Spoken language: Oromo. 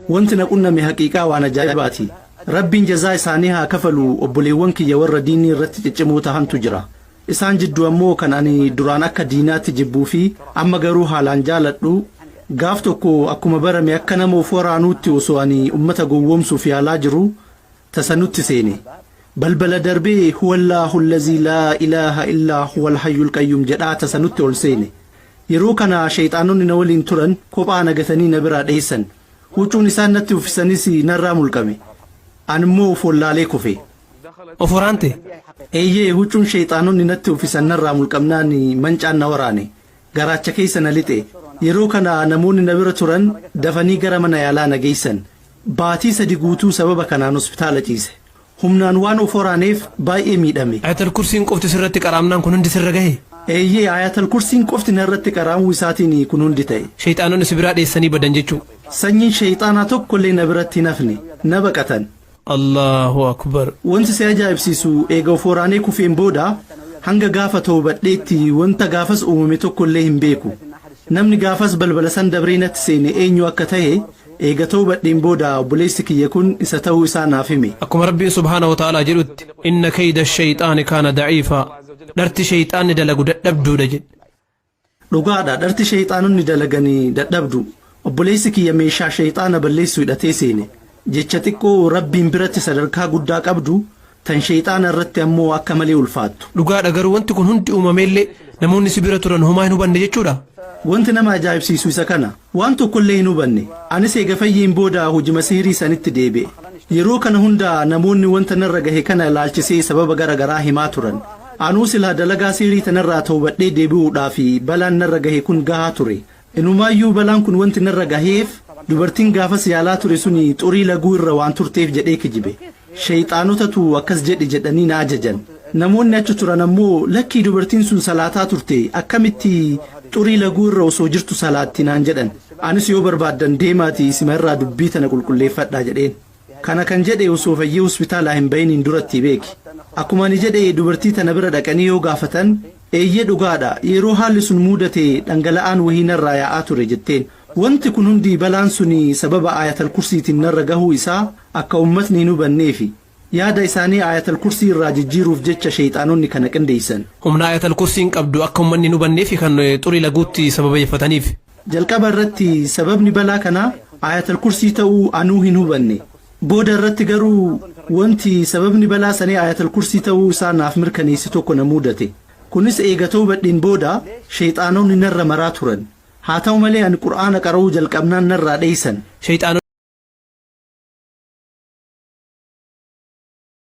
Wanti na qunname haqiiqaa waan ajaa'ibaati. Rabbiin jazaa isaanii haa kafalu. Obboleewwan kiyya warra diinii irratti ciccimoo tahantu jira. Isaan jidduu ammoo kan ani duraan akka diinaatti jibbuu fi amma garuu haalaan jaaladhu. Gaaf tokko akkuma barame akka nama of waraanuutti osoo ani ummata gowwoomsuuf yaalaa jiru tasa nutti seene. Balbala darbee "Huwallaahu allazii laa ilaaha illaa huwal hayyul qayyum" jedhaa tasa nutti ol seene. Yeroo kana shayxaanonni na waliin turan kophaa nagatanii na biraa dheessan. Huccuun isaan natti uffisanis narraa mulqame. Ani immoo of wallaalee kufe. Of waraante? Eeyyee, huccuun shayxaanonni natti uffisan narraa mulqamnaan mancaan na waraane. Garaacha keessa na lixe. Yeroo kana namoonni na bira turan dafanii gara mana yaalaa na geessan. Baatii 3 guutuu sababa kanaan hospitaala ciise. Humnaan waan of waraaneef baay'ee miidhame. Ayatal Kursiin qofti sirratti qaraamnaan kun hundi sirra gahe? Eeyyee, Ayatal Kursiin qofti narratti qaraamuu isaatiin kun hundi ta'e. Shayxaanonni si biraa dheessanii badan jechuu? Sanyiin shayxaanaa tokkollee na biratti hin hafne. Na baqatan. Allahu Akbar. Wanti si ajaa'ibsiisu, eega of waraanee kufeen booda hanga gaafa tawbadheetti wanta gaafas uumame tokkollee hin beeku. Namni gaafas balbala san dabree natti seene eenyu akka tahe eega tawbadheen booda obboleessi kiyya kun isa ta'uu isaa naaf hime. Akkuma Rabbiin subhaanahu wa ta'aalaa jedhutti, Inna kayda shayxaani kaana da'iifaa. Dharti shayxaanni dalagu dadhabduudha jedhe. Dhugaadha, dharti shayxaanonni dalaganii dadhabdu. Obboleessi kiyya meeshaa shayxaana balleessu hidhatee seene. Jecha xiqqoo Rabbiin biratti sadarkaa guddaa qabdu, tan shayxaana irratti ammoo akka malee ulfaattu. Dhugaadha, garuu wanti kun hundi uumameellee namoonni si bira turan homaa hin hubanne jechuudha? Wanti nama ajaa'ibsiisu isa kana. Waan tokkollee hin hubanne. Anis eega fayyeen booda hojima sihirii sanitti deebi'e. Yeroo kana hunda namoonni wanta narra gahe kana ilaalchisee sababa gara garaa himaa turan. Anuu silaa dalagaa sihrii tanarraa tawbadhee deebi'uudhaaf balaan narra gahe kun gahaa ture. Inumaayyuu balaan kun wanti narra gaheef dubartiin gaafas yaalaa ture suni xurii laguu irra waan turteef jedhee kijibe. Sheyxaanotatu akkas jedhi jedhanii na ajajan. Namoonni achi turan ammoo lakkii, dubartiin sun salaataa turte, akkamitti xurii laguu irra osoo jirtu salaatti naan jedhan. Anis yoo barbaaddan deemaatii isima irraa dubbii tana qulqulleeffadhaa jedheen. Kana kan jedhe osoo fayyee hospitaalaa hin bahiniin duratti beeki. Akkuma ani jedhe dubartii tana bira dhaqanii yoo gaafatan, eeyyee dhugaadha, yeroo haalli sun muudate dhangala'aan wahii narraa yaa'aa ture jetteen. Wanti kun hundi, balaan suni sababa Aayatal Kursiitiin narra gahuu isaa akka ummatni hin hubanneefi. Yaada isaanii Aayatal Kursii irraa jijjiiruuf jecha sheyxaanonni kana qindeessan. Humna Aayatal Kursiin qabdu akka ummanni hin hubanneefi kan xurii laguutti sababeeffataniif. Jalqaba irratti sababni balaa kanaa Aayatal Kursii ta'uu anuu hin hubanne. Booda irratti garuu wanti sababni balaa sanii Aayatal Kursii ta'uu isaa naaf mirkaneesse tokko na muudate. Kunis eega tawbadheen booda sheyxaanonni narra maraa turan. Haa ta'u malee ani Qur'aana qara'uu jalqabnaan narraa dheeysan. Sheyxaanonni.